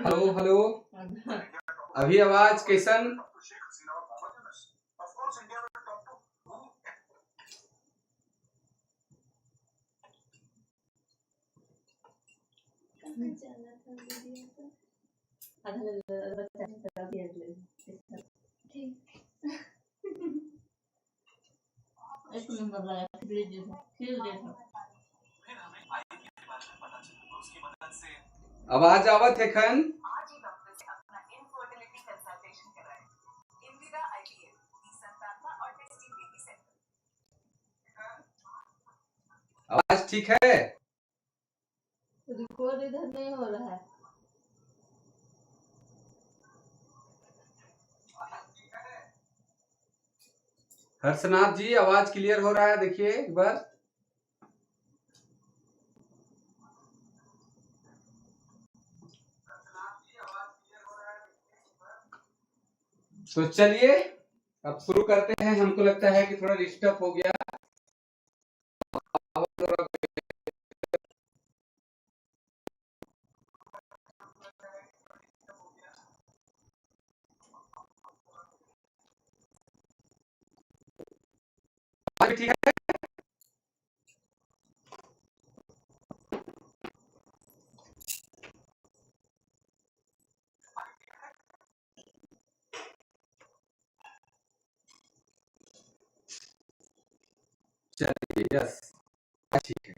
Hello hello, अभी आवाज कैसन? आवाज आवत है खन? आवाज ठीक है? रिकॉर्ड इधर नहीं हो रहा है। हर्षनाथ जी आवाज क्लियर हो रहा है? देखिए एक बार। तो चलिए अब शुरू करते हैं। हमको लगता है कि थोड़ा डिस्टर्ब हो गया। ठीक है, चलिए, यस ठीक है।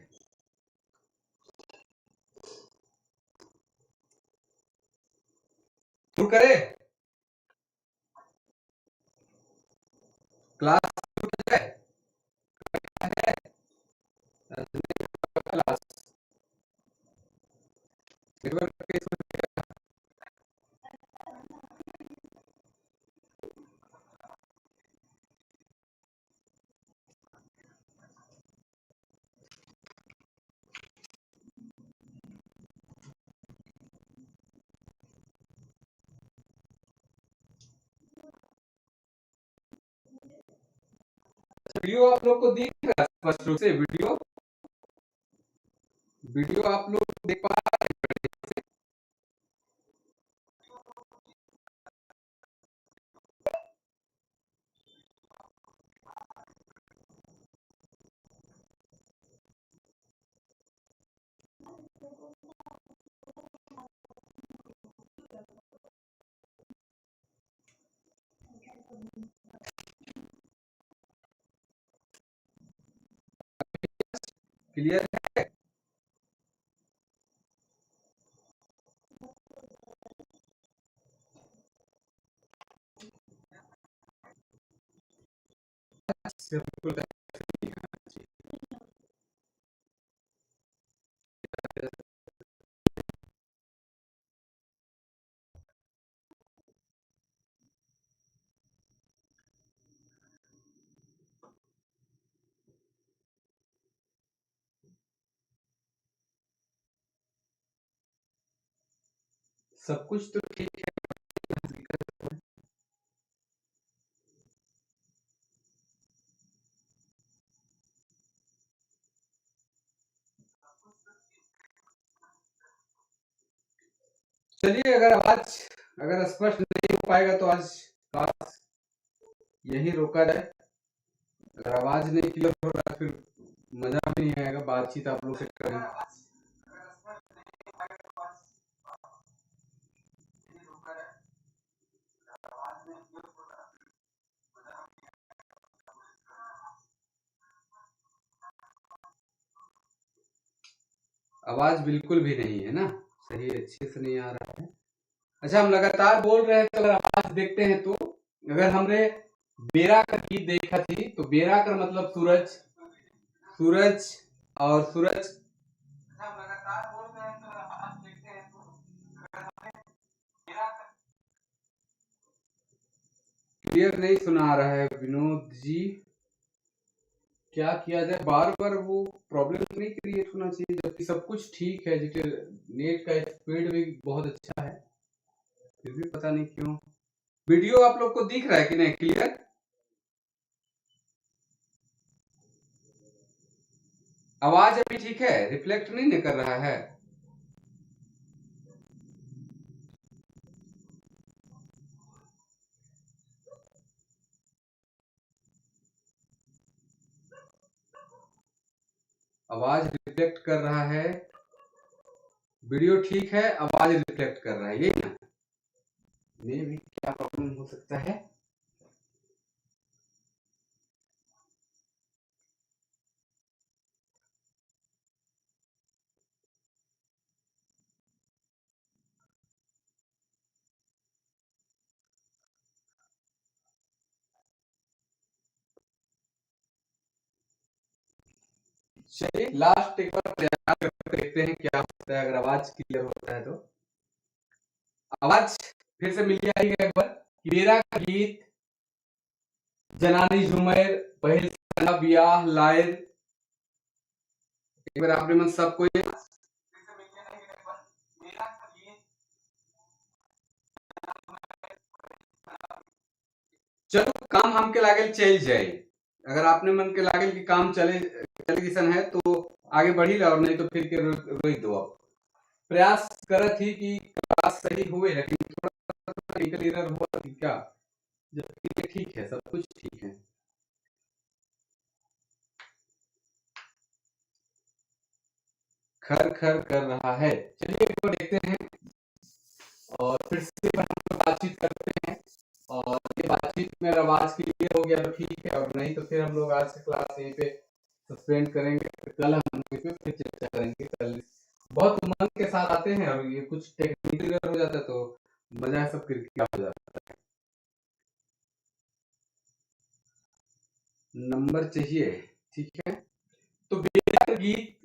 शुरू करें क्लास? क्लास वीडियो आप लोग को दिख रहा है स्पष्ट रूप से? वीडियो वीडियो आप लोग देख पा रहे हैं? क्लियर है? सब कुछ तो ठीक है। चलिए, अगर आवाज अगर स्पष्ट नहीं हो पाएगा तो आज क्लास यही रोका जाए। अगर आवाज नहीं क्लियर हो रहा फिर मजा भी नहीं आएगा बातचीत आप लोग से करें। आवाज बिल्कुल भी नहीं है ना, सही अच्छे से नहीं आ रहा है। अच्छा, हम लगातार बोल रहे हैं तो अगर आवाज देखते हैं तो अगर हमने बेरा का गीत देखा थी तो बेरा का मतलब सूरज, सूरज और सूरज। अच्छा, हम लगातार बोल रहे हैं तो अगर आवाज देखते हैं तो अगर हमने बेरा का क्लियर नहीं सुना रहा है विनोद जी, क्या किया जाए? बार बार वो प्रॉब्लम नहीं क्रिएट होना चाहिए, जबकि सब कुछ ठीक है, जिसे नेट का स्पीड भी बहुत अच्छा है, फिर भी पता नहीं क्यों। वीडियो आप लोग को दिख रहा है कि नहीं क्लियर? आवाज अभी ठीक है, रिफ्लेक्ट नहीं कर रहा है? आवाज रिफ्लेक्ट कर रहा है, वीडियो ठीक है, आवाज रिफ्लेक्ट कर रहा है, यही ना? मे भी क्या प्रॉब्लम हो सकता है? चलिए लास्ट एक बार प्रयास करके देखते हैं क्या होता है। अगर आवाज क्लियर होता है तो आवाज फिर से मिल जाएगी एक बार। मेरा गीत जनानी झुमेर पहिल ब्याह लायर, एक बार आपने मन सबको चलो काम हमके लागल चल जाए। अगर आपने मन के लागल कि काम चले चले किसन है तो आगे बढ़ी और नहीं तो फिर के रोक दो। आप प्रयास करत ही कि क्लास सही हुए, लेकिन थोड़ा टेक्निकल एरर हुआ क्या, जबकि ठीक है, सब कुछ ठीक है। खर खर कर रहा है। चलिए एक बार देखते हैं और फिर से हम बातचीत करते हैं। और ये बातचीत में आवाज क्लियर हो गया तो ठीक है, और नहीं तो फिर हम लोग आज की क्लास यहीं पे सस्पेंड करेंगे। कल हम लोग इसमें फिर चर्चा करेंगे। कल बहुत उमंग के साथ आते हैं और ये कुछ टेक्निकल हो जाता है तो मजा सब किरकिरा हो जाता है। नंबर चाहिए, ठीक है। तो बेरा कर गीत,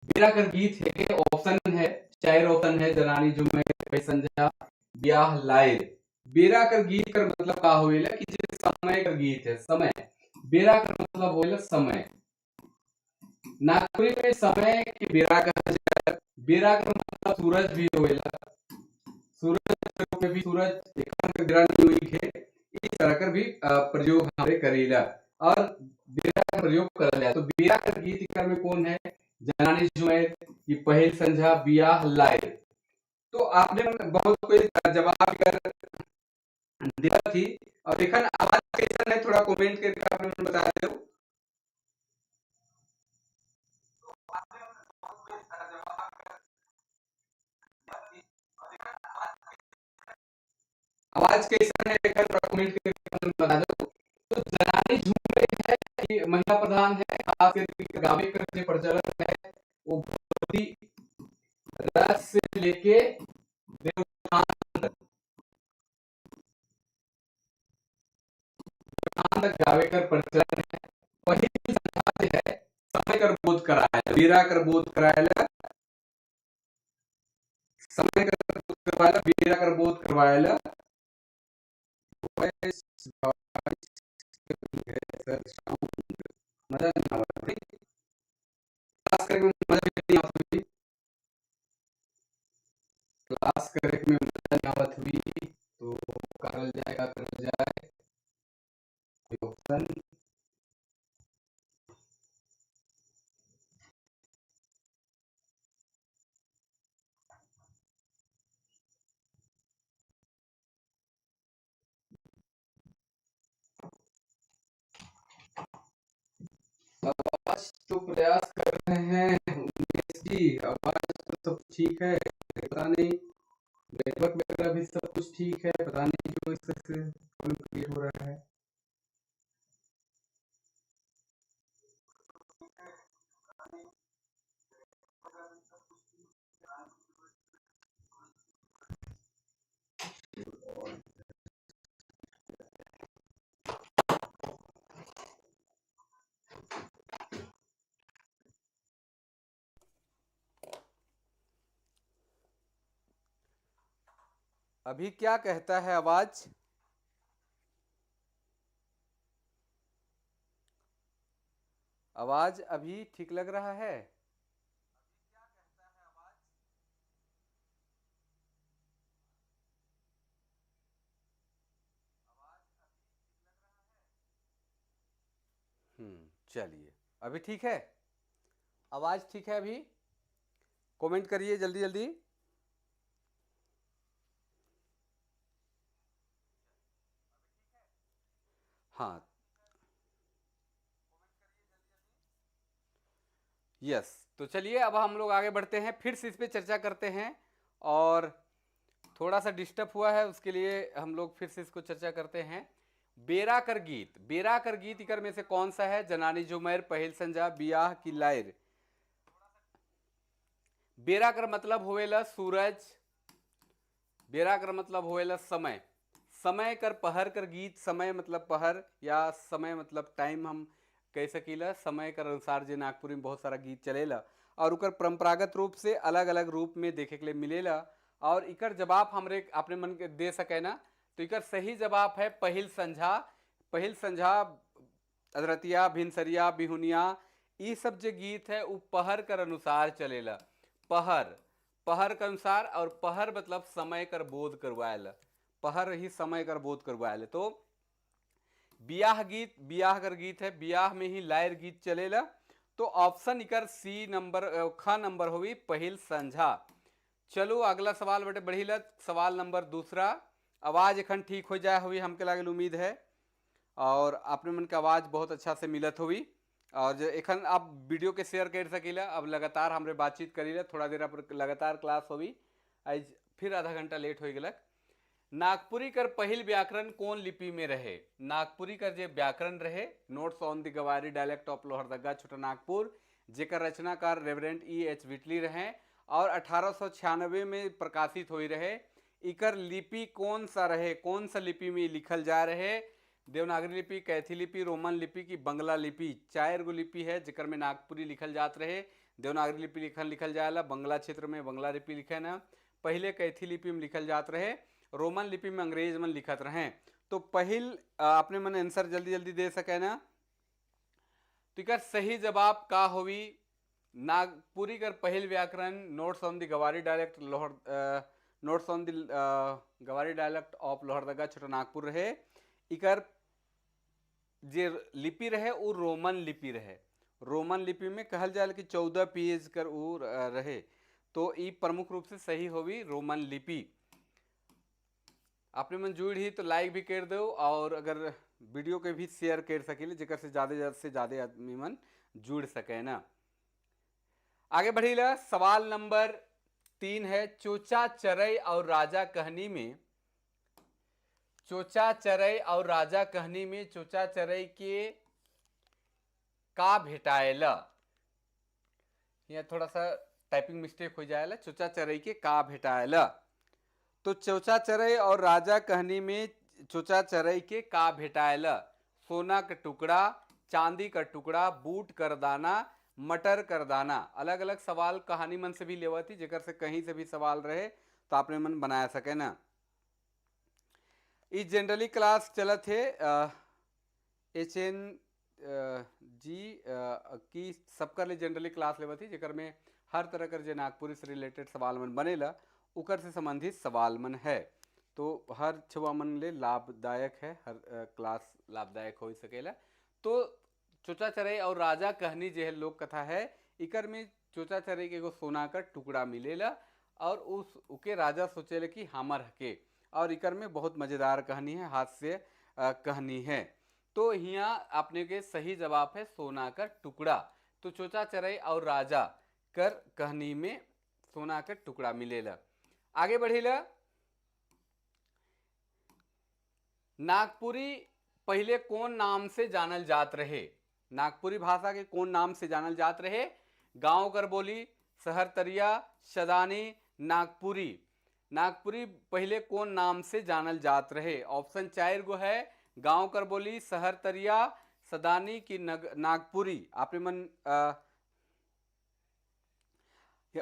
बेरा कर गीत है, ऑप्शन है, चार ऑप्शन है, जनानी जुमे संझा ब्याह लाए। बेरा कर गीत कर मतलब का होवेला कि जे समय कर गीत है, समय। बेरा कर मतलब होवेला समय। नागपुरी में समय के बेरा कहल जाला। बेरा कर मतलब सूरज भी होवेला, सूरज के रूप में भी सूरज एखन बेरा नहीं हुई है, इस तरह कर भी प्रयोग हमरे करेला और बेरा का प्रयोग करल जाला। तो बेरा कर गीत एकर में कौन है? जनानी जुमेर, ये पहिल संझा, बियाह लाए। तो आपने बहुत कोई जवाब कर दिया थी। और देखन आवाज कैसन है, थोड़ा कमेंट करके आपने बता दो। आवाज कैसन है देखन थोड़ा कमेंट करके बता दो। तो जनानी झूमे है कि महिला प्रधान है, खास करके गावे कर जो प्रचलन है वो बहुत ही रस से लेके देवठान तक, तक गावे कर प्रचलन है। पहिल संझा है समय कर बोध कराया, बेरा कर बोध कराया, समय कर बोध करवाया, बेरा कर बोध करवाया। मजा नहीं आवत, क्लास करे में मजा नहीं आवत हुई, क्लास करे में मजा नहीं आवत हुई, तो करल जाए का करल जाए ऑप्शन। आवाज तो प्रयास कर रहे हैं उमेश जी, आवाज तो सब ठीक है, पता नहीं नेटवर्क वगैरह भी सब कुछ ठीक है, पता नहीं क्यों इस तरह से प्रॉब्लम क्रिएट हो रहा है। अभी क्या कहता है आवाज? आवाज अभी ठीक लग रहा है? चलिए अभी ठीक है, आवाज ठीक है अभी? कमेंट करिए जल्दी जल्दी। हाँ यस, तो चलिए अब हम लोग आगे बढ़ते हैं, फिर से इस पे चर्चा करते हैं। और थोड़ा सा डिस्टर्ब हुआ है, उसके लिए हम लोग फिर से इसको चर्चा करते हैं। बेरा कर गीत, बेरा कर गीत इकर में से कौन सा है? जनानी जुमैर, पहिल संजा, बियाह की लायर। बेरा कर मतलब होवेला सूरज, बेरा कर मतलब होवेला समय, समय कर पहर कर गीत, समय मतलब पहर या समय मतलब टाइम हम कह सकीला। समय कर अनुसार जे नागपुरी में बहुत सारा गीत चलेला और उकर परंपरागत रूप से अलग अलग रूप में देखे के लिए मिलेला। और इकर जवाब हमरे अपने मन के दे सके ना, तो इकर सही जवाब है पहिल संझा। पहिल संझा, अदरतिया, भिनसरिया, बिहुनिया, ये सब जो गीत है वो पहर कर अनुसार चलेला। पहर, पहर के अनुसार, और पहर मतलब समय कर बोध करवाएला, पहर ही समय कर बोध करवाएला। तो बियाह गीत, बियाह कर गीत है, बियाह में ही लायर गीत चलेला। तो ऑप्शन इकर सी नंबर, ख नंबर होगी पहिल संझा। चलो अगला सवाल बटे बढ़ीला, सवाल नंबर दूसरा। आवाज़ एखन ठीक हो जाए हुई हमके लागल उम्मीद है, और अपने मन के आवाज़ बहुत अच्छा से मिलत हुई। और जो एखन आप वीडियो के शेयर कर सकीला। अब लगातार हमरे बातचीत करीला, थोड़ा देर पर लगातार क्लास होगी, आज फिर आधा घंटा लेट हो गलक। नागपुरी कर पहिल व्याकरण कौन लिपि में रहे? नागपुरी कर जे व्याकरण रहे, Notes on the Gawari dialect of Lohardaga Chota Nagpur, जेकर रचनाकार रेवरेंड ई एच विटली रहे और 1896 में प्रकाशित हुई रहे। इकर लिपि कौन सा रहे, कौन सा लिपि में लिखल जा रहे? देवनागरी लिपि, कैथी लिपि, रोमन लिपि की बंगला लिपि? चार गो लिपि है जेकर में नागपुरी लिखल जात रहे। देवनागरी लिपि लिखल लिखल जाला, बंगला क्षेत्र में बंगला लिपि लिखे ना, पहले कैथी लिपि में लिखल जात रहे, रोमन लिपि में अंग्रेज मन लिखत रहे। तो पहिल अपने मन आंसर जल्दी जल्दी दे सके ना। तो इकर सही जवाब का होवी? नागपुरी कर पहिल व्याकरण Notes on the Gawari dialect Lohar Notes on the Gawari dialect of Lohardaga Chota Nagpur रहे। इकर जे लिपि रहे वो रोमन लिपि रहे। रोमन लिपि में कहल जाए कि 14 पेज कर वो रहे। तो ई प्रमुख रूप से सही होवी रोमन लिपि। अपने मन जुड़ ही तो लाइक भी कर दो और अगर वीडियो के भी शेयर कर सकीले, जेकर से ज़्यादा से ज़्यादा आदमी मन जुड़ सके ना। आगे बढ़ीला, सवाल नंबर 3 है, चोचा चरई और राजा कहनी में, चोचा चरई और राजा कहनी में चोचा चरई के का भेटाएला? यह थोड़ा सा टाइपिंग मिस्टेक हो जाएला। चोचा चरई के का भेटाएला? तो चोचा चरई और राजा कहनी में चोचा चरई के का भेटाएला? सोना का टुकड़ा, चांदी का टुकड़ा, बूट कर दाना, मटर कर दाना। अलग अलग सवाल कहानी मन से भी लेवा थी, जेकर से कहीं से भी सवाल रहे तो आपने मन बनाया सके ना। इस जनरली क्लास चलत है एच एन जी की सबकर ले जनरली क्लास लेवत थी, जेकर में हर तरह कर जे नागपुरी से रिलेटेड सवाल मन बनेला उकर से संबंधित सवाल मन है। तो हर छुआ मन ले लाभदायक है, हर क्लास लाभदायक हो सकेला। तो चोचा चरई और राजा कहनी जो है लोक कथा है, इकर में चोचा चरई के एगो सोना का टुकड़ा मिलेला और उस उके राजा सोचेले कि हमर हके। और इकर में बहुत मज़ेदार कहानी है, हास्य कहानी है। तो यहाँ आपने के सही जवाब है सोना का टुकड़ा। तो चोचा चरई और राजा कर कहानी में सोना का टुकड़ा मिलेला। आगे बढ़ीला, नागपुरी पहले कौन नाम से जानल जात रहे? नागपुरी भाषा के कौन नाम से जानल जात रहे? गांव कर बोली, शहर तरिया, शदानी, नागपुरी। नागपुरी पहले कौन नाम से जानल जात रहे? ऑप्शन 4 गो है, गांव कर बोली, शहर तरिया, सदानी की नागपुरी। आपने मन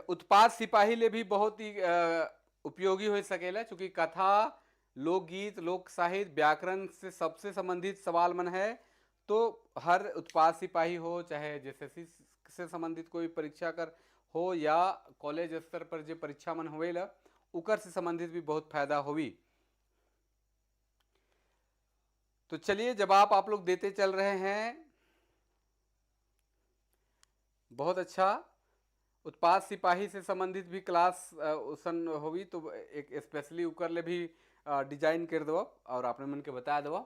उत्पाद सिपाही ले भी बहुत ही उपयोगी हो सकेला, चूँकि कथा, लोकगीत, लोक साहित्य, व्याकरण से सबसे संबंधित सवाल मन है। तो हर उत्पाद सिपाही हो, चाहे जैसे से संबंधित कोई परीक्षा कर हो या कॉलेज स्तर पर जो परीक्षा मन होवेला उकर से संबंधित भी बहुत फायदा होवी। तो चलिए जवाब आप लोग देते चल रहे हैं, बहुत अच्छा। उत्पाद सिपाही से संबंधित भी क्लास उसन होवी तो एक स्पेशली उकर ले भी डिजाइन कर दो और आपने मन के बता दो।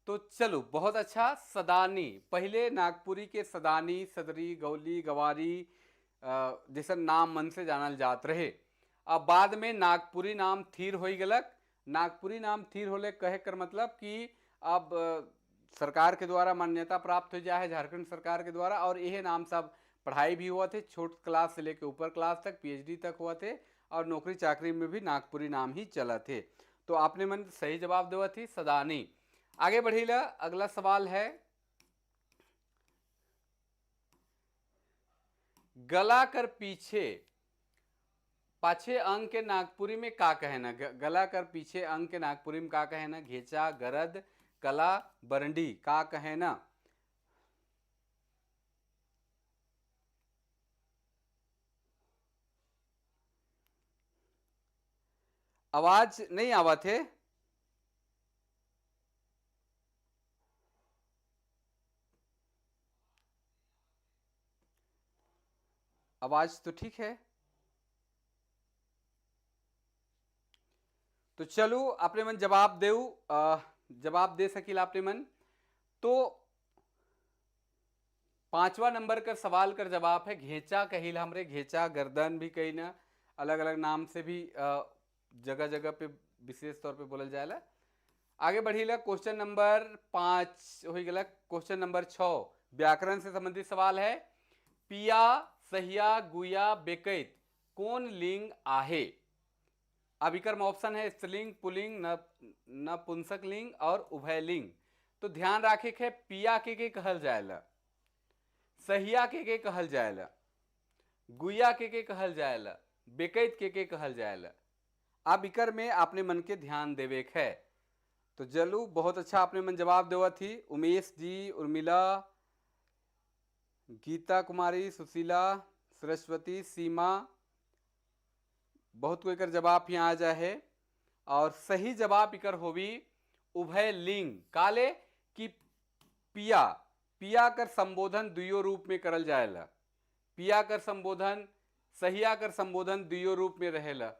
तो चलो बहुत अच्छा। सदानी पहले नागपुरी के सदानी, सदरी, गौली, गवारी जैसा नाम मन से जानल जात रहे। अब बाद में नागपुरी नाम their हो गलक। नागपुरी नाम their होले कहे कर मतलब कि अब सरकार के द्वारा मान्यता प्राप्त हो जाए है, झारखंड सरकार के द्वारा, और यह नाम सब पढ़ाई भी हुआ थे, छोट क्लास से लेके ऊपर क्लास तक, पीएचडी तक हुआ थे, और नौकरी चाकरी में भी नागपुरी नाम ही चला थे। तो आपने मन सही जवाब देवा थी सदानी। आगे बढ़ीला, अगला सवाल है गला कर पीछे पाछे अंग के नागपुरी में का कहना। गला कर पीछे अंग के नागपुरी में का कहना। घेचा, गरद, कला, बरंडी का कहना। आवाज नहीं आवत है। आवाज तो ठीक है। तो चलो अपने मन जवाब देऊ, जवाब दे सकील आपने मन। तो पांचवा नंबर का सवाल कर जवाब है घेचा कहिल हमरे, घेचा गर्दन भी कही ना, अलग अलग नाम से भी जगह जगह पे विशेष तौर पे बोलल जाएला। आगे बढ़ीला क्वेश्चन नंबर 5 हो गया। क्वेश्चन नंबर 6 व्याकरण से संबंधित सवाल है। पिया, सहिया, गुया, बेकैत कौन लिंग आहे। अब इकर में ऑप्शन है स्त्रीलिंग, पुल्लिंग, नपुंसक लिंग और उभयलिंग। तो ध्यान रखे है पिया के कहल जाएला, सहिया के कहल जाएला, गुया के कहल जाएला, बेकैत के कहल जाएला। अब इकर में आपने मन के ध्यान देवे है। तो जलू बहुत अच्छा आपने मन जवाब देवा थी। उमेश जी, उर्मिला, गीता कुमारी, सुशीला, सरस्वती, सीमा, बहुत कोई कर जवाब यहाँ आ जाए है। और सही जवाब इकर होवी उभय लिंग। काले कि पिया, पिया कर संबोधन दुयो रूप में करल जाएला। पिया कर संबोधन, सहिया कर संबोधन दुयो रूप में रहेला।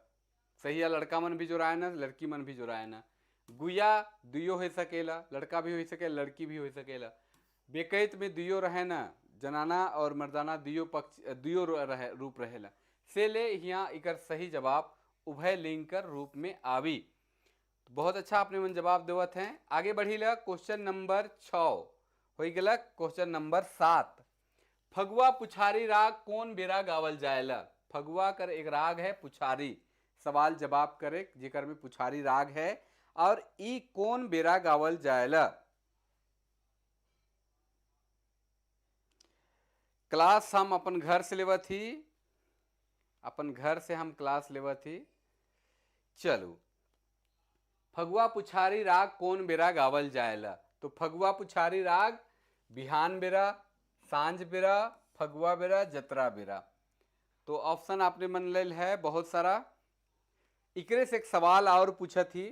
सहिया लड़का मन भी जोराए ना, लड़की मन भी जोराए ना। गुया दुयो हो सकेला, लड़का भी हो सकेला, लड़की भी हो सकेला। बेकैत में दुयो रहे ना, जनाना और मर्दाना दुयो पक्ष दुयो रहे रूप रहेला। से ले यहाँ इकर सही जवाब उभय लिंग कर रूप में आवी। तो बहुत अच्छा आपने मन जवाब देवत हैं। आगे बढ़ीला क्वेश्चन नंबर 6 हो गया। क्वेश्चन नंबर 7 फगुआ पुछारी राग कौन बेरा गावल जाएला। फगुआ कर एक राग है पुछारी। सवाल जवाब करे जेकर में पुछारी राग है और ई कौन बेरा गावल जाएला। क्लास हम अपन घर से लेवत थी, अपन घर से हम क्लास लेवत थी। चलो फगुआ पुछारी राग कौन बेरा गावल जाएला। तो फगुआ पुछारी राग बिहान बेरा, सांझ बेरा, फगुआ बेरा, जतरा बेरा। तो ऑप्शन आपने मन लेल है बहुत सारा। इकरे से एक सवाल और पूछा थी,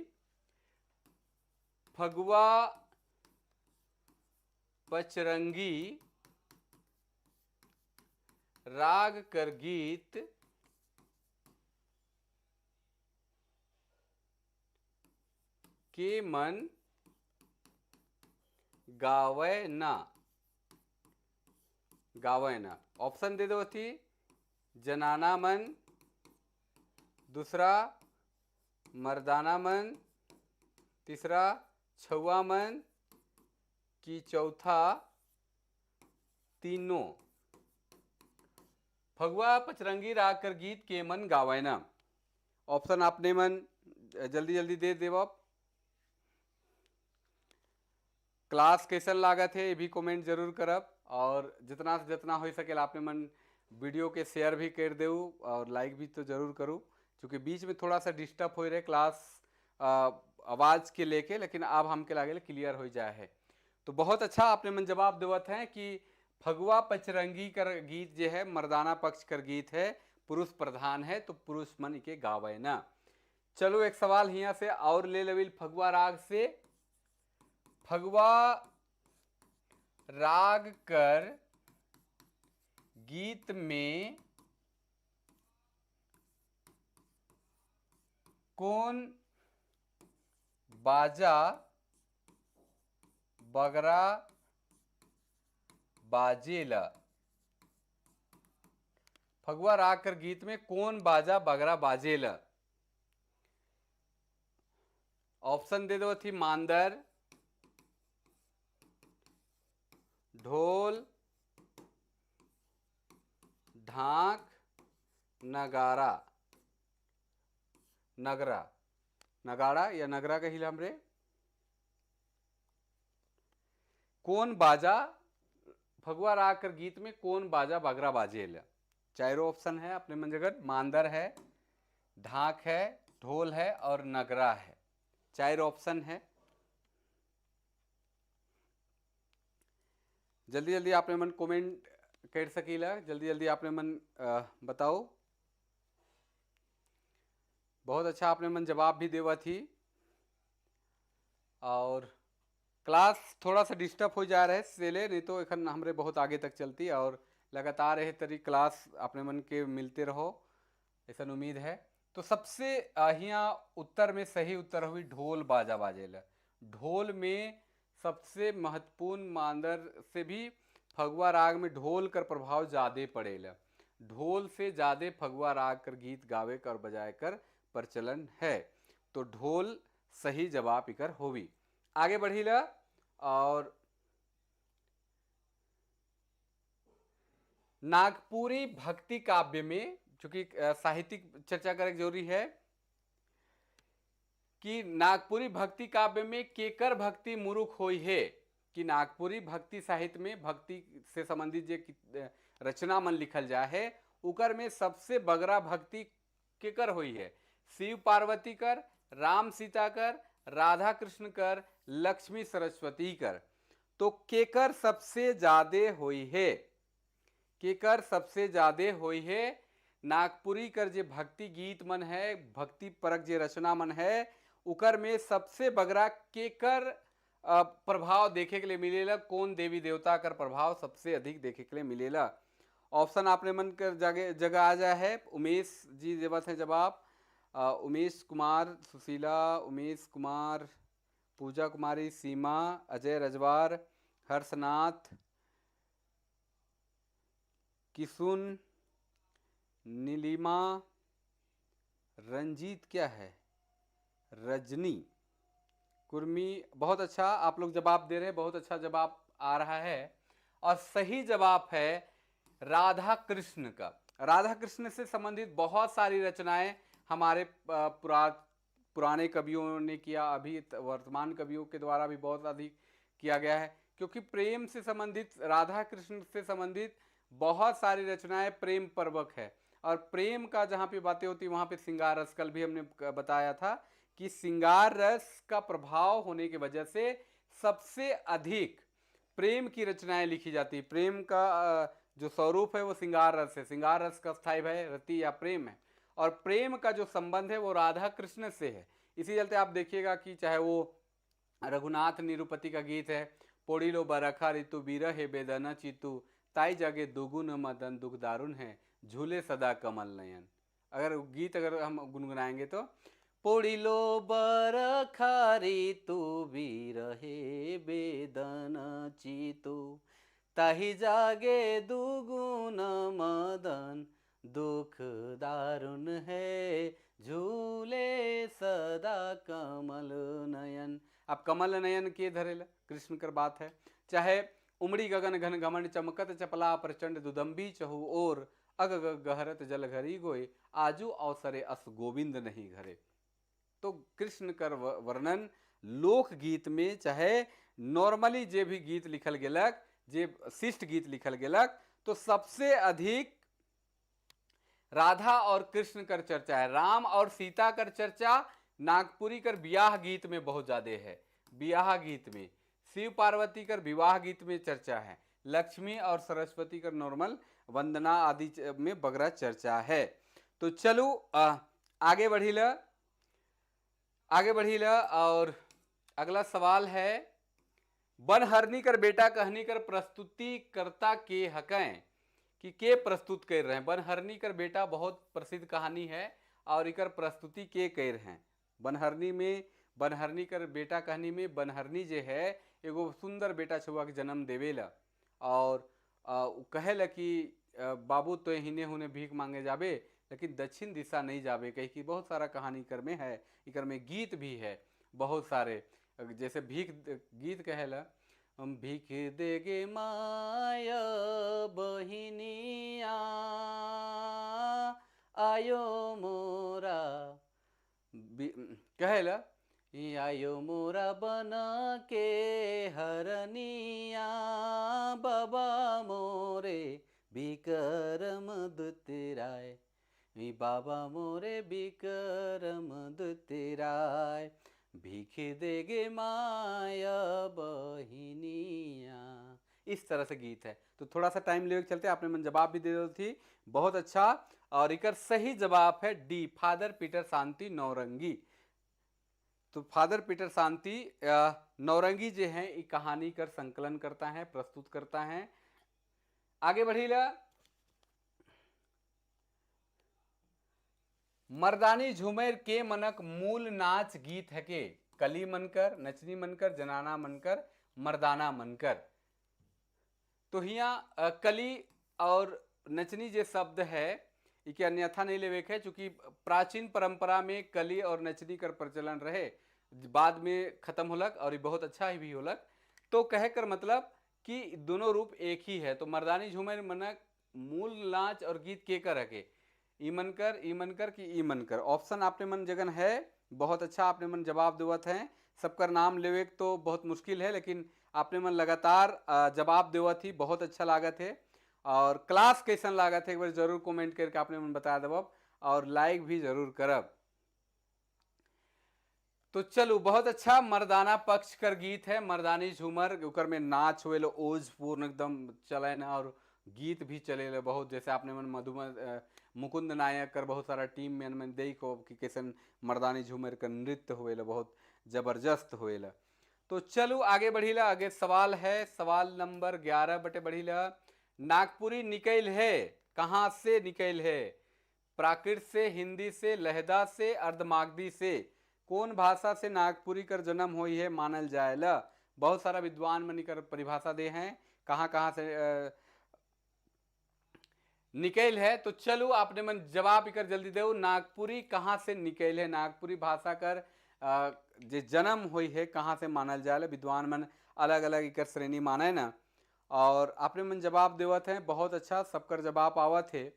फगुआ पचरंगी राग कर गीत के मन गावे ना, गावे ना। ऑप्शन दे दो थी जनाना मन, दूसरा मर्दाना मन, तीसरा छुआ मन की चौथा तीनों। फगुआ पचरंगी राग कर गीत के मन गावे ना। ऑप्शन आपने मन जल्दी जल्दी दे देव। आप क्लास कैसन लागत है ये भी कमेंट जरूर करब, और जितना से जितना हो सके आपने मन वीडियो के शेयर भी कर देऊ और लाइक भी तो जरूर करूँ, क्योंकि बीच में थोड़ा सा डिस्टर्ब हो रहे क्लास आवाज़ के लेके, लेकिन अब हमके लागे क्लियर हो जाए है। तो बहुत अच्छा आपने मन जवाब देवत हैं कि फगुआ पचरंगी कर गीत जो है मर्दाना पक्ष कर गीत है, पुरुष प्रधान है, तो पुरुष मन के गावे ना। चलो एक सवाल यहाँ से और ले लविल फगुआ राग से। फगुआ राग कर गीत में कौन बाजा बगरा बाजेला? फगुआ राग कर गीत में कौन बाजा बगरा बाजेला? ऑप्शन दे दो थी मांदर, ढोल, ढाक, नगारा, नगरा, नगाड़ा या नगरा कहिला हमरे। कौन बाजा फगुआ राग कर गीत में कौन बाजा बगरा बाजेला? चारों ऑप्शन है अपने मन जगह, मांदर है, ढाक है, ढोल है और नगरा है। चार ऑप्शन है। जल्दी जल्दी आपने मन कमेंट कर सकीला, जल्दी जल्दी आपने मन बताओ। बहुत अच्छा आपने मन जवाब भी देवा थी। और क्लास थोड़ा सा डिस्टर्ब हो जा रहा है सेले, नहीं तो एखन हमरे बहुत आगे तक चलती और लगातार यही तरी क्लास अपने मन के मिलते रहो, ऐसा उम्मीद है। तो सबसे यहाँ उत्तर में सही उत्तर हुई ढोल बाजा बाजेला। ढोल में सबसे महत्वपूर्ण मांदर से भी फगुआ राग में ढोल कर प्रभाव ज़्यादा पड़ेला। ढोल से ज़्यादा फगुआ राग कर गीत गावे कर बजाए कर प्रचलन है। तो ढोल सही जवाब इकर होवी। आगे बढ़ीला और नागपुरी भक्ति काव्य में, चूँकि साहित्यिक चर्चा करे जरूरी है कि नागपुरी भक्ति काव्य में केकर भक्ति मुरुख होई है, कि नागपुरी भक्ति साहित्य में भक्ति से संबंधित जे रचना मन लिखल जा है उकर में सबसे बगरा भक्ति केकर होई है? शिव पार्वती कर, राम सीता कर, राधा कृष्ण कर, लक्ष्मी सरस्वती कर। तो केकर सबसे ज़्यादा होई है? केकर सबसे ज़्यादा होई है? नागपुरी कर जे भक्ति गीत मन है, भक्ति परक जे रचना मन है, उकर में सबसे बगरा केकर प्रभाव देखे के लिए मिलेला? कौन देवी देवता कर प्रभाव सबसे अधिक देखे के लिए मिलेला? ऑप्शन आपने मन कर जगह आ जाए है। उमेश जी देवत हैं जवाब, उमेश कुमार, सुशीला, उमेश कुमार, पूजा कुमारी, सीमा, अजय रजवार, हर्षनाथ, किसुन, नीलिमा, रंजीत, क्या है, रजनी कुर्मी। बहुत अच्छा आप लोग जवाब दे रहे हैं, बहुत अच्छा जवाब आ रहा है। और सही जवाब है राधा कृष्ण का। राधा कृष्ण से संबंधित बहुत सारी रचनाएं हमारे पुराने कवियों ने किया, अभी वर्तमान कवियों के द्वारा भी बहुत अधिक किया गया है, क्योंकि प्रेम से संबंधित, राधा कृष्ण से संबंधित बहुत सारी रचनाएं प्रेम परवक है। और प्रेम का जहाँ पे बातें होती वहाँ पे श्रृंगार रस, कल भी हमने बताया था कि श्रृंगार रस का प्रभाव होने की वजह से सबसे अधिक प्रेम की रचनाएं लिखी जाती। प्रेम का जो स्वरूप है वो श्रृंगार रस है। श्रृंगार रस का स्थायी है रति या प्रेम है, और प्रेम का जो संबंध है वो राधा कृष्ण से है। इसी चलते आप देखिएगा कि चाहे वो रघुनाथ निरुपति का गीत है, पोड़ी लो बरखा ऋतु बीर है बेदना चितु, ताई जागे दुगुन मदन दुख दारुण है, झूले सदा कमल नयन। अगर गीत अगर हम गुनगुनाएंगे तो पोड़ी लो बरखा ऋतु बीरहे बेदन चितु, ताही जागे दुगुन मदन दुख दारुण है, झूले सदा कमल नयन। अब कमल नयन के धरेला कृष्ण कर बात है। चाहे उमड़ी गगन घन घमंड चमकत चपला प्रचंड दुदम्बी चहु और, अग गहरत जल घरी गोए, आजू अवसरे अस गोविंद नहीं घरे। तो कृष्ण कर वर्णन लोकगीत में, चाहे नॉर्मली जे भी गीत लिखल गेलक, जे शिष्ट गीत लिखल गेलक, तो सबसे अधिक राधा और कृष्ण कर चर्चा है। राम और सीता कर चर्चा नागपुरी कर ब्याह गीत में बहुत ज़्यादा है। ब्याह गीत में शिव पार्वती कर विवाह गीत में चर्चा है। लक्ष्मी और सरस्वती कर नॉर्मल वंदना आदि में बगरा चर्चा है। तो चलो आगे बढ़ीला, आगे बढ़ीला। और अगला सवाल है, बनहरनी कर बेटा कहनी कर प्रस्तुति कर्ता के हकें, कि के प्रस्तुत कर रहे हैं। बनहरनी कर बेटा बहुत प्रसिद्ध कहानी है और इकर प्रस्तुति के कर रहे हैं। बनहरनी में, बनहरनी कर बेटा कहानी में बनहरनी जो है एगो सुंदर बेटा छुआ के जन्म देवेला और कहेला कि बाबू तो हिने हुने भीख मांगे जाबे लेकिन दक्षिण दिशा नहीं जाबे, कही कि बहुत सारा कहानी कर में है, इकर में गीत भी है बहुत सारे। जैसे भीख गीत कहेला, हम भीख देगे माया बहिनिया आयो मोरा, कहेला आयो मोरा बना के हरनिया बाबा मोरे विक्रम दुतराय, बाबा मोरे विक्रम दुतराय, भीख देगे माया बहिनिया। इस तरह से गीत है। तो थोड़ा सा टाइम लेके चलते, आपने मन जवाब भी दे दो थी, बहुत अच्छा। और इकर सही जवाब है डी, फादर पीटर शांति नौरंगी। तो फादर पीटर शांति नौरंगी जो हैं ये कहानी कर संकलन करता है, प्रस्तुत करता है। आगे बढ़ीला, मर्दानी झूमेर के मनक मूल नाच गीत है के कली मनकर, नचनी मनकर, जनाना मनकर, मर्दाना मनकर। तो हिया कली और नचनी जे शब्द है इके अन्यथा नहीं लेवे के है, चूँकि प्राचीन परंपरा में कली और नचनी कर प्रचलन रहे, बाद में खत्म होलक और ये बहुत अच्छा ही भी होलक। तो कहे कर मतलब कि दोनों रूप एक ही है। तो मर्दानी झूमेर मनक मूल नाच और गीत के कर है, ईमन कर, ईमन कर कि ईमन कर। ऑप्शन आपने मन जगन है, बहुत अच्छा आपने मन जवाब देवत हैं। सबकर नाम लेवे तो बहुत मुश्किल है, लेकिन आपने मन लगातार जवाब देवत ही, बहुत अच्छा लागत है। और क्लास कैसन लागत है एक बार जरूर कमेंट करके आपने मन बता देब और लाइक भी जरूर करब। तो चलो, बहुत अच्छा मर्दाना पक्ष कर गीत है मर्दानी झूमर, उकर में नाच हुए लो ओजपूर्ण एकदम चले ना, और गीत भी चले ले बहुत। जैसे आपने मन मधुमन मुकुंद नायक कर बहुत सारा टीम में मन देखो कि कैसन मर्दानी झूमर कर नृत्य हुए ला, बहुत जबरदस्त हुए ला। तो चलो आगे बढ़ीला, आगे सवाल है सवाल नंबर 11 बटे बढ़ीला। नागपुरी निकल है कहाँ से निकल है? प्राकृत से, हिंदी से, लहदा से, अर्धमागधी से? कौन भाषा से नागपुरी कर जन्म हुई है मानल जाएला? बहुत सारा विद्वान मन कर परिभाषा दे हैं कहाँ कहाँ से निकल है। तो चलो आपने मन जवाब कर जल्दी दो, नागपुरी कहाँ से निकल है? नागपुरी भाषा कर जे जन्म हुई है कहाँ से मानल जाए? विद्वान मन अलग अलग इकर श्रेणी माने ना। और आपने मन जवाब देवत हैं, बहुत अच्छा सबकर जवाब आवत है।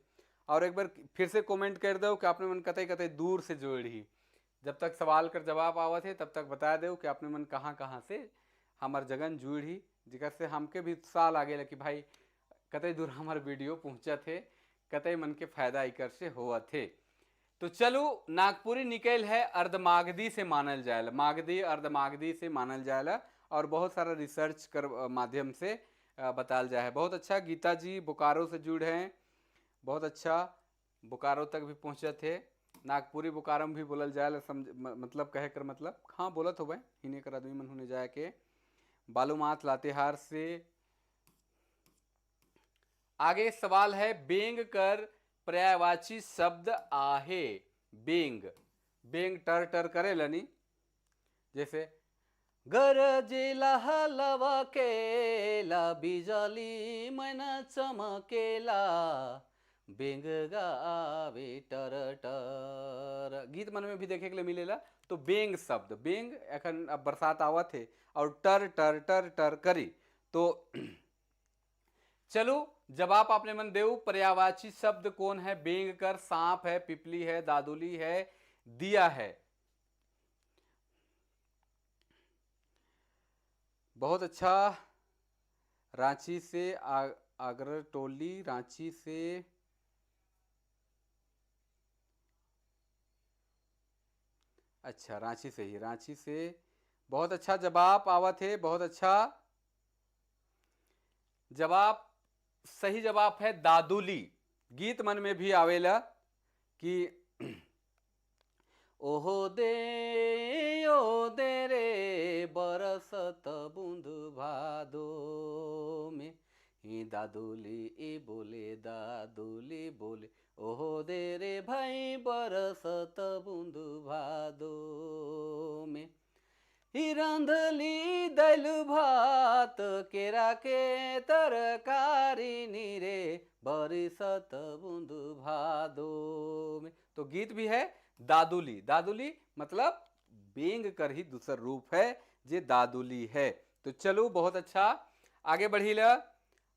और एक बार फिर से कमेंट कर दो कि आपने मन कतई कतई दूर से जोड़ी। जब तक सवाल कर जवाब आवत है तब तक बता दो कि आपने मन कहाँ कहाँ से हमार जगन जुड़ी, जिकर से हमके भी उत्साह लागे कि भाई कतई दूर हमार वीडियो पहुँचत है, कतई मन के फायदा इकर से होवत है। तो चलो, नागपुरी निकल है अर्धमागधी से मानल जाएला, मागधी अर्धमागधी से मानल जाएला और बहुत सारा रिसर्च कर माध्यम से बताल जाए है। बहुत अच्छा, गीता जी बोकारो से जुड़ हैं, बहुत अच्छा, बोकारो तक भी पहुँचे थे। नागपुरी बोकारो में भी बोलल जाए, समझ मतलब कहे कर मतलब हाँ बोलत हो भाई हिने कर आदमी मन होने जाए के। बालूमाथ लातेहार से। आगे सवाल है, बेंग कर पर्यायवाची शब्द आहे। बेंग, बेंग टर टर करे लनी, जैसे गरजेला हलवा केला बिजली मन चमकेला बेंग गावे टर टर, गीत मन में भी देखे के लिए मिलेला। तो बेंग शब्द, बेंग एखन अब बरसात आवत है और टर टर टर टर करी। तो चलो जवाब आपने मन देऊ, पर्यायवाची शब्द कौन है? बेंग कर सांप है, पिपली है, दादुली है, दिया है। बहुत अच्छा, रांची से आगरा टोली, रांची से अच्छा, रांची से ही, रांची से बहुत अच्छा जवाब आवत है, बहुत अच्छा जवाब, सही जवाब है दादुली। गीत मन में भी आवेला कि ओहो दे ओ दे रे बरसत बूंद भादो में, ही दादुली ई बोले दादुली बोले, ओहो दे रे भाई बरसत बूंद भादो में, रंधली दैल भात केरा के तरकारी नीरे बरसत बूंद भादो में। तो गीत भी है दादुली। दादुली मतलब बेंग कर ही दूसर रूप है जे दादुली है। तो चलो बहुत अच्छा आगे बढ़ीला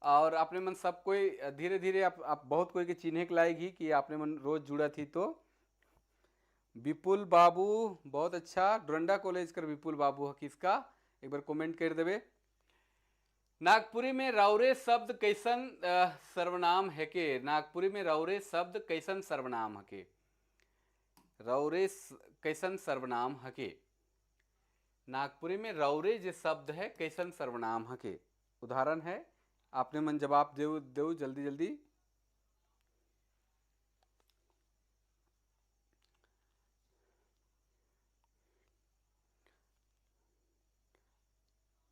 और अपने मन सब कोई धीरे धीरे आप बहुत कोई के चिन्हे के लाएगी कि आपने मन रोज जुड़ा थी। तो विपुल बाबू बहुत अच्छा, डोरंडा कॉलेज कर विपुल बाबू है किसका, एक बार कमेंट कर देवे। नागपुरी में राउरे शब्द कैसन सर्वनाम है के? नागपुरी में राउरे शब्द कैसन सर्वनाम है के? राउरे कैसन सर्वनाम है के? नागपुरी में राउरे जो शब्द है कैसन सर्वनाम है के? उदाहरण है, आपने मन जवाब दे दो जल्दी जल्दी।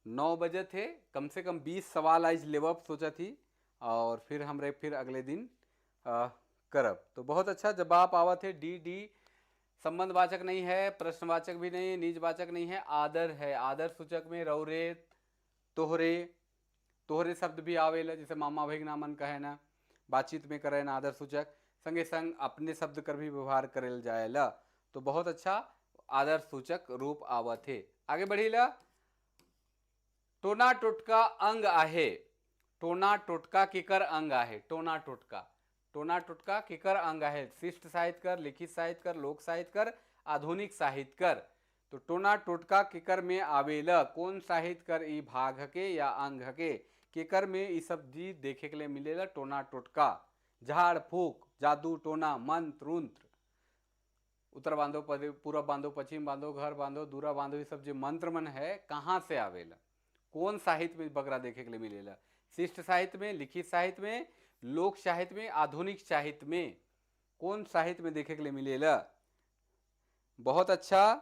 नौ बजे थे, कम से कम 20 सवाल आज लेवब सोचा थी और फिर हमरे फिर अगले दिन करब। तो बहुत अच्छा जवाब आवत है। डी डी संबंधवाचक नहीं है, प्रश्नवाचक भी नहीं है, निजवाचक नहीं है, आदर है। आदर सूचक में रौरे, तोहरे, तोहरे शब्द भी आवेला, जैसे मामा भाई नामन कहे ना, बातचीत में करे ना आदर सूचक, संगे संग अपने शब्द कर भी व्यवहार करेल जाएला। तो बहुत अच्छा आदर सूचक रूप आवत है। आगे बढ़ीला। टोना टोटका अंग आहे। टोना टोटका केकर अंग आहे? टोना टोटका, टोना टोटका केकर अंग आहे? शिष्ट साहित्य कर, लिखित साहित्य कर, लोक साहित्य कर, आधुनिक साहित्य कर। तो टोना टोटका केकर में आवेला? कौन साहित्य कर ई भाग हके या अंग हके? केकर में ई सब जी देखे के लिए मिलेला टोना टोटका। झाड़ फूक, जादू टोना, मंत्र उंत्र, उत्तर बांधो, पूरब बांधो, पश्चिम बांधो, घर बांधो, दूरा बांधो, ये सब जो मंत्र मन है कहाँ से आवेला? कौन साहित्य में बगरा देखे के लिए मिलेला? शिष्ट साहित्य में, लिखित साहित्य में, लोक साहित्य में, आधुनिक साहित्य में, कौन साहित्य में देखे के लिए मिलेला? बहुत अच्छा,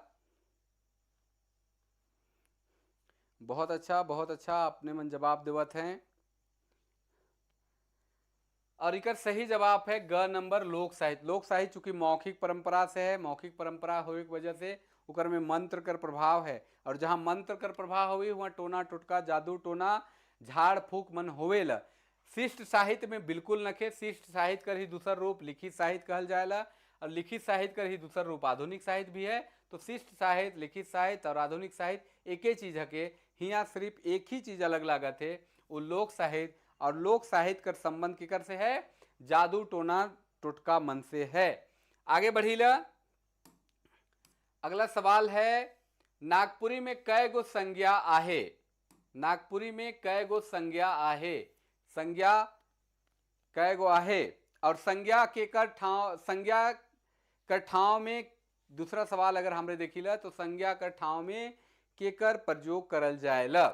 बहुत अच्छा, बहुत अच्छा, अपने मन जवाब देवत हैं। और इकर सही जवाब है ग नंबर लोक साहित्य। लोक साहित्य चूंकि मौखिक परंपरा से है, मौखिक परंपरा होने की वजह से उकर में मंत्र कर प्रभाव है, और जहाँ मंत्र कर प्रभाव होवे वहाँ टोना टोटका, जादू टोना, झाड़ फूक मन होवेला। शिष्ट साहित्य में बिल्कुल नखे। शिष्ट साहित्य कर ही दूसर रूप लिखित साहित्य कहल जाएला, और लिखित साहित्य कर ही दूसर रूप आधुनिक साहित्य भी है। तो शिष्ट साहित्य, लिखित साहित्य और आधुनिक साहित्य एक ही चीज़ है के हियाँ सिर्फ एक ही चीज़ अलग लागत है, वो लोक साहित्य। और लोक साहित्य कर संबंध केकर से है? जादू टोना टोटका मन से है। आगे बढ़ीला। अगला सवाल है, नागपुरी में कै गो संज्ञा आहे? नागपुरी में कै गो संज्ञा आहे? संज्ञा कै गो आहे? और संज्ञा के कर ठाव, संज्ञा कर ठाव में दूसरा सवाल अगर हमरे देखिला तो संज्ञा कर ठाव में केकर प्रयोग करल जाएला?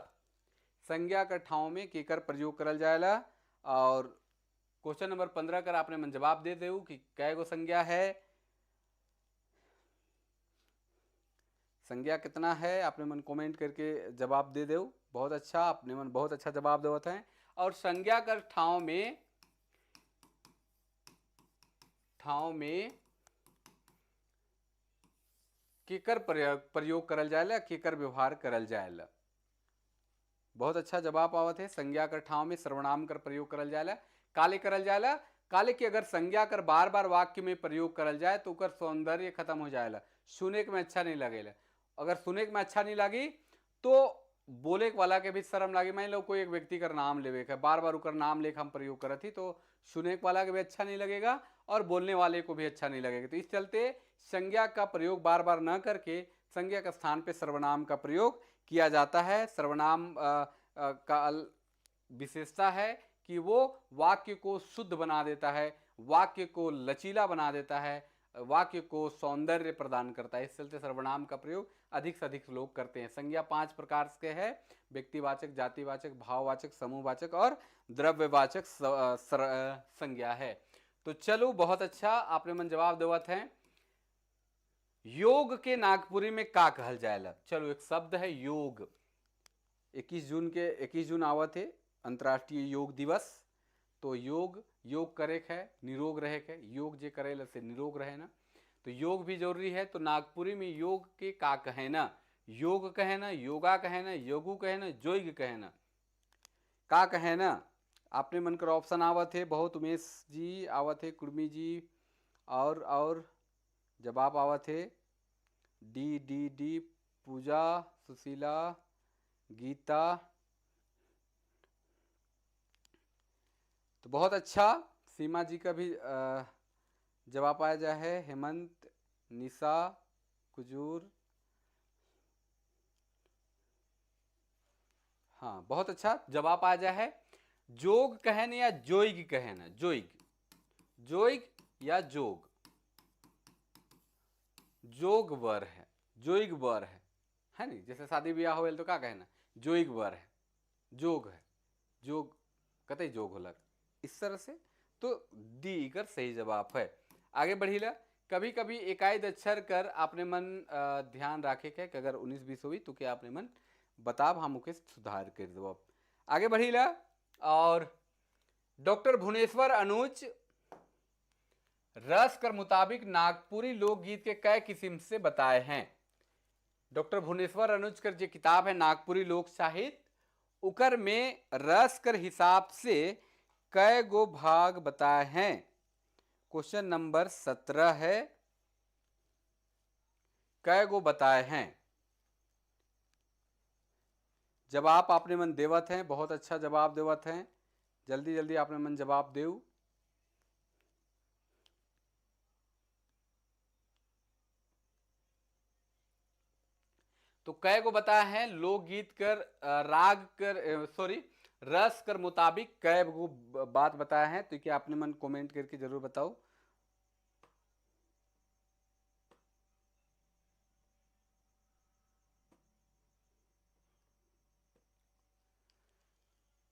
संज्ञा कर ठाव में केकर प्रयोग करल जाएला? और क्वेश्चन नंबर 15 कर आपने मन जवाब दे देऊ कि कै गो संज्ञा है, संज्ञा कितना है, आपने मन कमेंट करके जवाब दे देऊ। बहुत अच्छा, आपने मन बहुत अच्छा जवाब देवत हैं। और संज्ञा कर ठाव में केकर प्रयोग करल जाएला, केकर व्यवहार करल जाएला? बहुत अच्छा जवाब आवत है। संज्ञा कर ठाव में सर्वनाम कर प्रयोग करल जाएला। काले करल जाएला? काले की अगर संज्ञा कर बार बार वाक्य में प्रयोग करल जाए तो उकर सौंदर्य खत्म हो जाएला, सुने के में अच्छा नहीं लगेला। अगर सुने के में अच्छा नहीं लगी तो बोले वाला के भी शर्म लागी। मान लो कोई एक व्यक्ति का नाम लेवे का बार बार उकर नाम लेके हम प्रयोग करत ही तो सुने वाला के भी अच्छा नहीं लगेगा और बोलने वाले को भी अच्छा नहीं लगेगा। तो इस चलते संज्ञा का प्रयोग बार बार न करके संज्ञा के स्थान पे सर्वनाम का प्रयोग किया जाता है। सर्वनाम का विशेषता है कि वो वाक्य को शुद्ध बना देता है, वाक्य को लचीला बना देता है, वाक्य को सौंदर्य प्रदान करता है। इस चलते सर्वनाम का प्रयोग अधिक से अधिक लोग करते हैं। संज्ञा 5 प्रकार के है, व्यक्तिवाचक, जातिवाचक, भाववाचक, समूहवाचक और द्रव्यवाचक संज्ञा है। तो चलो बहुत अच्छा, आपने मन जवाब देवत हैं। योग के नागपुरी में का कहल जाएला? चलो एक शब्द है योग। 21 जून आवत है अंतर्राष्ट्रीय योग दिवस। तो योग, योग करे है निरोग रहे के, योग जे करे से निरोग रहे ना, तो योग भी जरूरी है। तो नागपुरी में योग के का कहे ना, योग कहे ना, योगा कहे ना, योगु कहे ना, जोग कहे ना, का कहे ना? आपने मन कर ऑप्शन आवत है बहुत, उमेश जी आवत है, कुर्मी जी, और जवाब आवत है D D D, Pooja, Sushila, Geeta. तो बहुत अच्छा, सीमा जी का भी जवाब आया जाए है, हेमंत, निशा, कुजूर, हाँ बहुत अच्छा जवाब आ जाए है। जोग कहन या जोइग कहन, जोइग, जोइग या जोग, जोग वर है, जोइग वर है नहीं? जैसे शादी ब्याह होल तो का कहना, जोइग वर है, जोग है, जोग कतई जोग होलक, इस तरह से। तो डी इकर सही जवाब है। आगे बढ़ीला, कभी कभी एकाध अक्षर कर आपने मन ध्यान रखे के कि अगर 19-20 हुई तो क्या आपने मन बताब, हम उके सुधार कर दो। आगे बढ़ीला, और डॉक्टर भुवनेश्वर अनुज रस कर मुताबिक नागपुरी लोकगीत के कई किस्म से बताए हैं। डॉक्टर भुवनेश्वर अनुज कर जो किताब है नागपुरी लोक साहित्य, उकर में रस कर हिसाब से कई गो भाग बताए हैं। क्वेश्चन नंबर 17 है, कई गो बताए हैं। जवाब आपने मन देवत हैं, बहुत अच्छा जवाब देवत हैं, जल्दी जल्दी आपने मन जवाब देव। तो कई को बताया है लोकगीत कर राग कर सॉरी रस कर मुताबिक कई गो बात बताया है, तो क्या आपने मन कमेंट करके जरूर बताओ।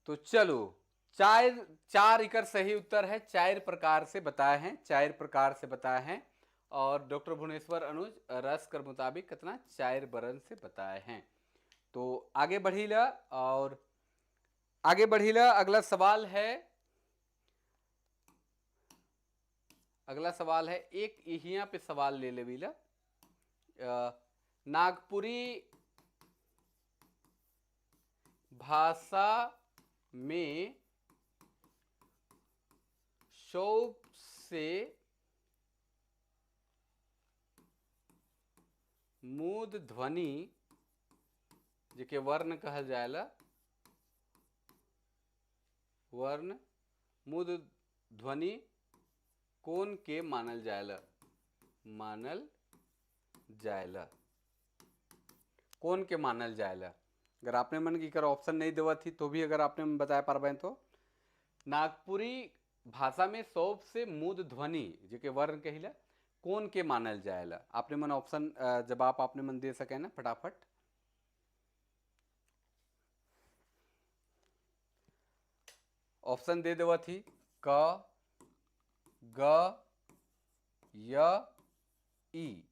तो चलो चार इकर सही उत्तर है, चार प्रकार से बताए हैं, चार प्रकार से बताए हैं। और डॉक्टर भुवनेश्वर अनुज रस कर मुताबिक कितना 4 बरन से बताए हैं। तो आगे बढ़ीला, और आगे बढ़ीला, अगला सवाल है, अगला सवाल है एक यहाँ पे सवाल ले लेवीला, नागपुरी भाषा में शौक से मूद ध्वनि जेके वर्ण कहल जाएला, वर्ण मूद ध्वनि कौन के मानल जाएला, मानल जाएला, कौन के मानल जाएला। अगर आपने मन की कर ऑप्शन नहीं देवा थी तो भी अगर आपने मन बताया पारबे तो नागपुरी भाषा में सौप से मूद ध्वनि जेके वर्ण कहिला कौन के मानल जाएला। आपने मन ऑप्शन जवाब आपने मन दे सके ना फटाफट। ऑप्शन दे देवा थी क, ग, य, ई,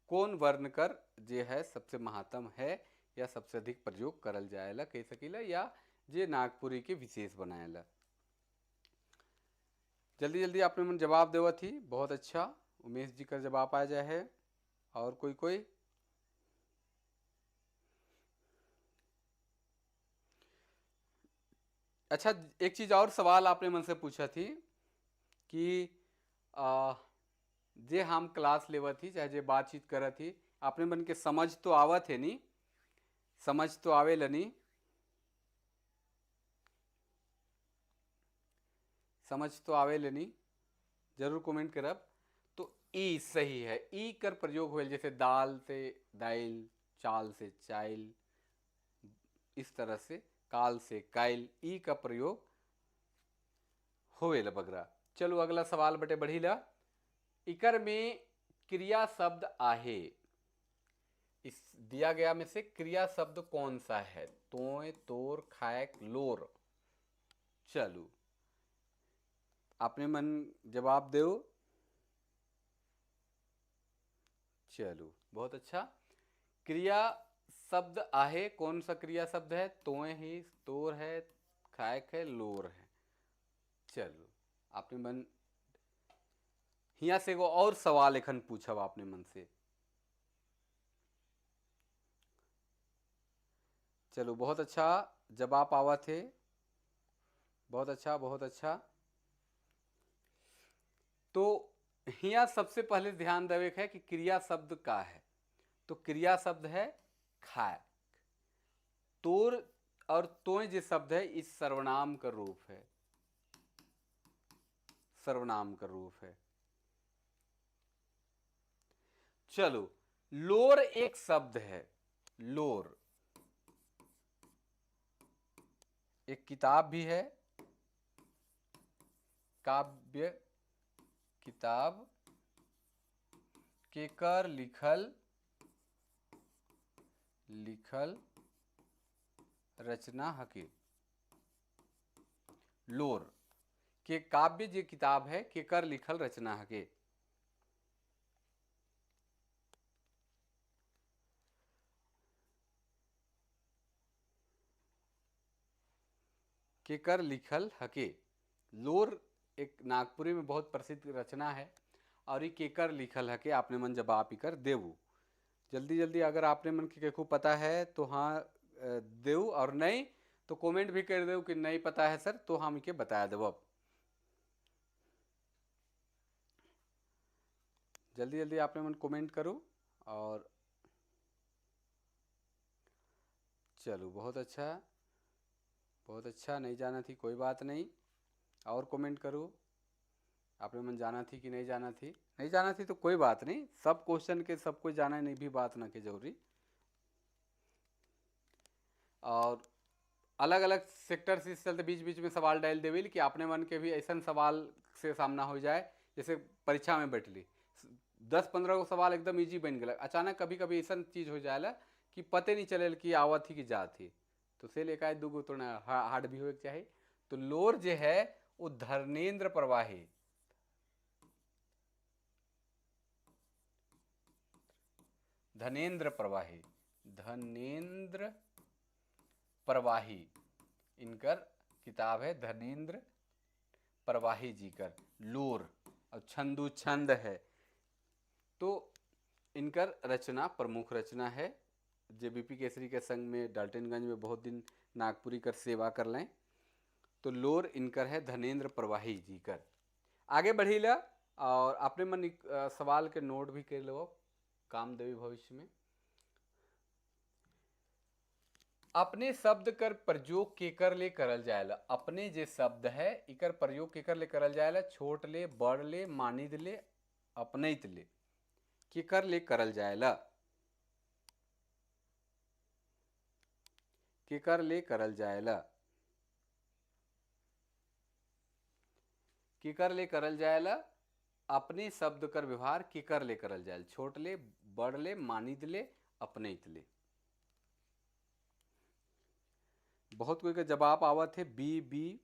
कौन वर्ण कर जे है सबसे महात्म है या सबसे अधिक प्रयोग करल जाएला कह सकीला या जे नागपुरी के विशेष बनाएला। जल्दी जल्दी आपने मन जवाब देवा थी, बहुत अच्छा उमेश जी का जवाब आ जाए है। और कोई कोई अच्छा एक चीज़ और सवाल आपने मन से पूछा थी कि जे हम क्लास लेवा थी चाहे जे बातचीत करा थी आपने मन के समझ तो आवत है नी, समझ तो आवेला नी, समझ तो आवेला नी, जरूर कमेंट करब। तो ई सही है, ई कर प्रयोग होल जैसे दाल से दाइल, चाल से चाइल, इस तरह से काल से काइल, ई का प्रयोग होवेला बगरा। चलो अगला सवाल बटे बढ़ीला, इकर में क्रिया शब्द आहे, इस दिया गया में से क्रिया शब्द कौन सा है? तोय, तोर, खायक, लोर। चलो आपने मन जवाब दो। चलो बहुत अच्छा, क्रिया शब्द आहे कौन सा क्रिया शब्द है? तोय ही, तोर है, खायक है, लोर है। चलो आपने मन हिया से एगो और सवाल एखन पूछब आपने मन से। चलो बहुत अच्छा जवाब आवा थे, बहुत अच्छा बहुत अच्छा। तो यहाँ सबसे पहले ध्यान देवे है कि क्रिया शब्द का है। तो क्रिया शब्द है खाए, तोर और तोय जो शब्द है इस सर्वनाम का रूप है, सर्वनाम का रूप है। चलो लोर एक शब्द है, लोर एक किताब भी है, काव्य किताब केकर लिखल लिखल रचना हके। लोर के काव्य जो किताब है केकर लिखल रचना हके। केकर लिखल हके। लोर एक नागपुरी में बहुत प्रसिद्ध रचना है और ये केकर लिखल हके। आपने मन जवाब इकर देवू जल्दी जल्दी, अगर आपने मन के केकू पता है तो हाँ देऊ, और नहीं तो कमेंट भी कर देऊ कि नहीं पता है सर, तो हम इके बता देव। अब जल्दी जल्दी आपने मन कमेंट करो। और चलो बहुत अच्छा बहुत अच्छा, नहीं जाना थी कोई बात नहीं, और कमेंट करो आपने मन जाना थी कि नहीं जाना थी। नहीं जाना थी तो कोई बात नहीं, सब क्वेश्चन के सब कुछ जाना नहीं भी बात ना के जरूरी। और अलग अलग सेक्टर से चलते बीच बीच में सवाल डाल देवी कि आपने मन के भी ऐसा सवाल से सामना हो जाए, जैसे परीक्षा में बैठली 10-15 को सवाल एकदम ईजी बन गया, अचानक कभी कभी ऐसा चीज़ हो जाए कि पते नहीं चले कि आवत थी कि जात थी, तो से लेकर आए दूगो तो ना हार्ड भी हो चाहिए। तो लोर जो है वो धर्मेंद्र प्रवाही, धनेन्द्र प्रवाही, धनेन्द्र प्रवाही इनकर किताब है, धनेन्द्र प्रवाही जी कर लोर, और छंदु छंद है तो इनकर रचना प्रमुख रचना है। जे बीपी केसरी के संग में डाल्टनगंज में बहुत दिन नागपुरी कर सेवा कर लें, तो लोर इनकर है धनेन्द्र प्रवाही जी कर। आगे बढ़ीला और अपने मन सवाल के नोट भी कर लो, काम देवी भविष्य में। अपने शब्द कर प्रयोग केकर ले करल जाएला। अपने जे शब्द है इकर प्रयोग केकर ले करल जाएला, छोट ले, बड़ ले, मानिद ले, अपनैत ले, केकर ले करल जाएला, केकर ले करल जाएला, केकर ले करल जाएला। अपने शब्द कर व्यवहार केकर ले करल जाएला, छोट ले, बड़ ले, मानिद ले, अपनैत ले। बहुत कोई के जवाब आवत है बी बी,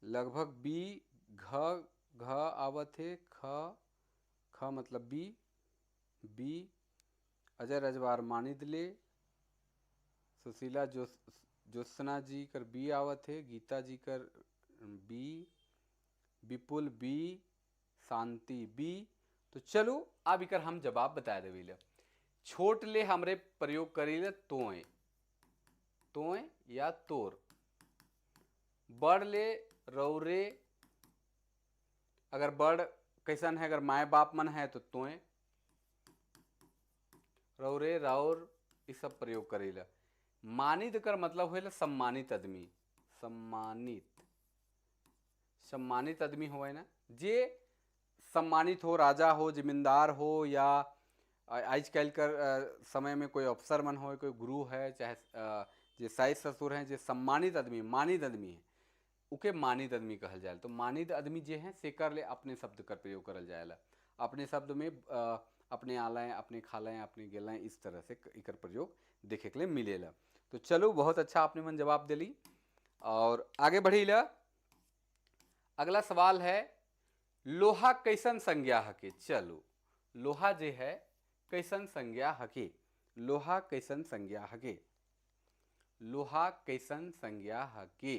लगभग बी, घ घ आवत है, ख ख मतलब बी बी, अजय रजवार मानिद ले, सुशीला ज्योत्सना जी कर बी आवत है, गीता जी कर बी, विपुल बी, शांति बी। तो चलो अब इकर हम जवाब बता देवी। छोट ले हमरे प्रयोग करीले तोय, तोय या तोर, बड़ ले रौरे, अगर बड़ कैसन है, अगर माए बाप मन है तो तोय, रौरे राउर, ये सब प्रयोग करीले। मानित कर मतलब होले सम्मानित आदमी, सम्मानित, सम्मानित आदमी हो ना, जे सम्मानित हो, राजा हो, जमींदार हो, या आजकल कर समय में कोई अफसर मन हो, कोई गुरु है, चाहे जे साइज ससुर हैं, जे सम्मानित आदमी मानित आदमी है, उके मानित आदमी कहल जाए। तो मानित आदमी जे हैं से कर ले अपने शब्द कर प्रयोग करल जाएला। अपने शब्द में अपने आलाएँ, अपने खालाएँ, अपने गेलाएँ, इस तरह से इकर प्रयोग देखे के लिए मिलेला। तो चलो बहुत अच्छा आपने मन जवाब दिली और आगे बढ़ीला। अगला सवाल है लोहा कैसन संज्ञा हके। चलो लोहा जे है कैसन संज्ञा हके, लोहा कैसन संज्ञा हके, लोहा कैसन संज्ञा हके।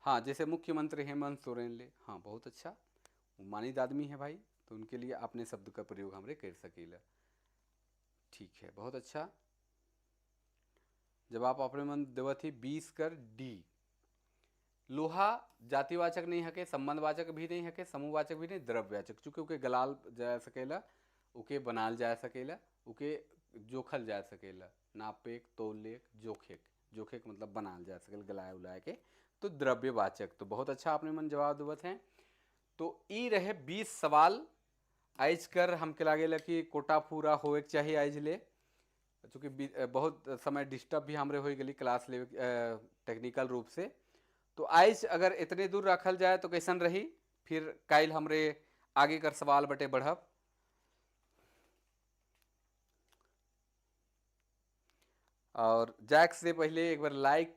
हाँ जैसे मुख्यमंत्री हेमंत सोरेन ले, हाँ बहुत अच्छा, मानित आदमी है भाई, तो उनके लिए अपने शब्द का प्रयोग हमरे कर सकीला। ठीक है, बहुत अच्छा जवाब अपने मन देवत ही 20 कर डी। लोहा जातिवाचक नहीं हके, संबंधवाचक भी नहीं हके, समूहवाचक भी नहीं, द्रव्यवाचक, चूँकि ओके गलाल जा सकेला, ओके बनाल जा सकेला, ओके जोखल जा सकेला, नापेक तोलेक जोखेक, जोखेक मतलब बनाल जा सकेला गलाए उलाए के, तो द्रव्यवाचक। तो बहुत अच्छा आपने मन जवाब देवत हैं। तो ई रहे 20 सवाल आइज कर हमके लागेला कि कोटा पूरा होवे के चाहिए आइज ले, चूँकि बहुत समय डिस्टर्ब भी हमरे हो गई क्लास ले टेक्निकल रूप से। तो आइज अगर इतने दूर रखल जाए तो कैसन रही, फिर काल हमरे आगे कर सवाल बटे बढ़ब। और जैक से पहले एक बार लाइक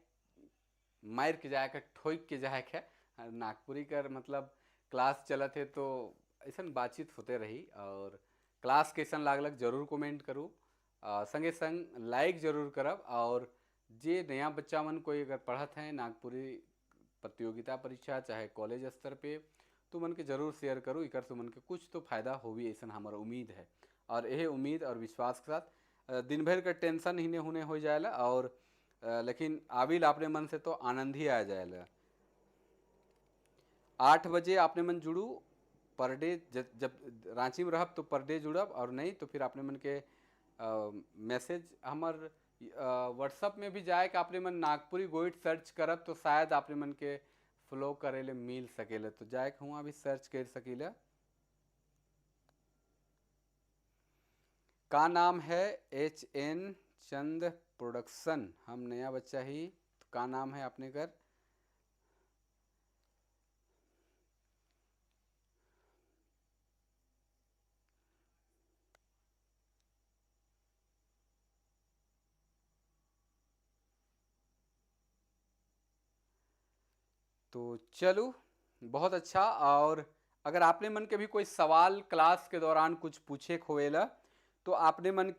मार के जाए के ठोक के जाए के, नागपुरी कर मतलब क्लास चलत है तो ऐसा बातचीत होते रही। और क्लास कैसन लागलक जरूर कमेंट करूँ, संगे संग लाइक जरूर करब। और जे नया बच्चा मन कोई अगर पढ़त हैं नागपुरी प्रतियोगिता परीक्षा चाहे कॉलेज स्तर पे, तो मन के जरूर शेयर करूँ, इकर से मन के कुछ तो फायदा होवी ऐसा हमारा उम्मीद है। और यही उम्मीद और विश्वास के साथ दिन भर का टेंशन ही होने हो जाएला, और लेकिन आविल अपने मन से तो आनंद ही आ जाएला। 8 बजे आपने मन जुड़ू पर डे, जब रांची में रहब तो पर डे जुड़ब, और नहीं तो फिर अपने मन के मैसेज हमार व्हाट्सअप में भी जाए कि आपने मन नागपुरी गोइट सर्च करब तो शायद आपने मन के फ्लो करे ले मिल सकेले, तो जाए के हुआ भी सर्च कर सकीला। का नाम है HN चंद प्रोडक्शन, हम नया बच्चा ही, तो का नाम है आपने कर। तो चलो बहुत अच्छा। और अगर आपने मन के भी कोई सवाल क्लास के दौरान कुछ पूछे खोवेला तो आपने मन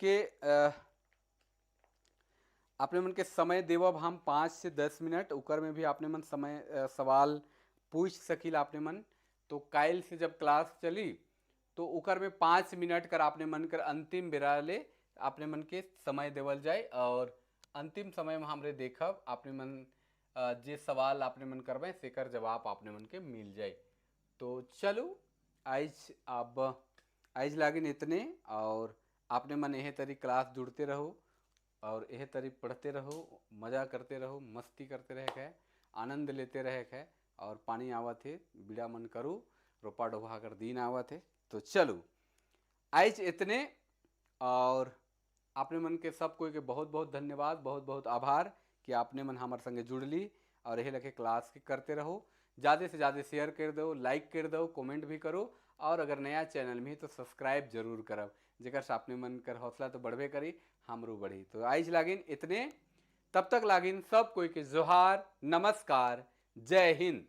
के समय देवब हम 5 से 10 मिनट, उकर में भी आपने मन समय सवाल पूछ सकील आपने मन। तो काइल से जब क्लास चली तो उकर में 5 मिनट कर आपने मन कर अंतिम बेरा ले आपने मन के समय देवल जाए, और अंतिम समय में हमरे देखब आपने मन जे सवाल आपने मन करबे सेकर जवाब आपने मन के मिल जाए। तो चलो आज अब आज लागिन इतने, और आपने मन यह तरी क्लास जुड़ते रहो और यह तरी पढ़ते रहो, मज़ा करते रहो, मस्ती करते रहे है, आनंद लेते रहे है। और पानी आवत है बिड़ा मन करो, रोपा डोबा कर दिन आवत है। तो चलो आज इतने, और आपने मन के सब कोई के बहुत बहुत धन्यवाद, बहुत बहुत आभार कि आपने मन हमारे संगे जुड़ ली और यही लगे क्लास के करते रहो। ज़्यादा से ज़्यादा शेयर कर दो, लाइक कर दो, कमेंट भी करो, और अगर नया चैनल में तो सब्सक्राइब जरूर करब, जेकर से आपने मन कर हौसला तो बढ़बे करी, हमरो बढ़ी। तो आज लागिन इतने, तब तक लागिन सब कोई के जोहार, नमस्कार, जय हिंद।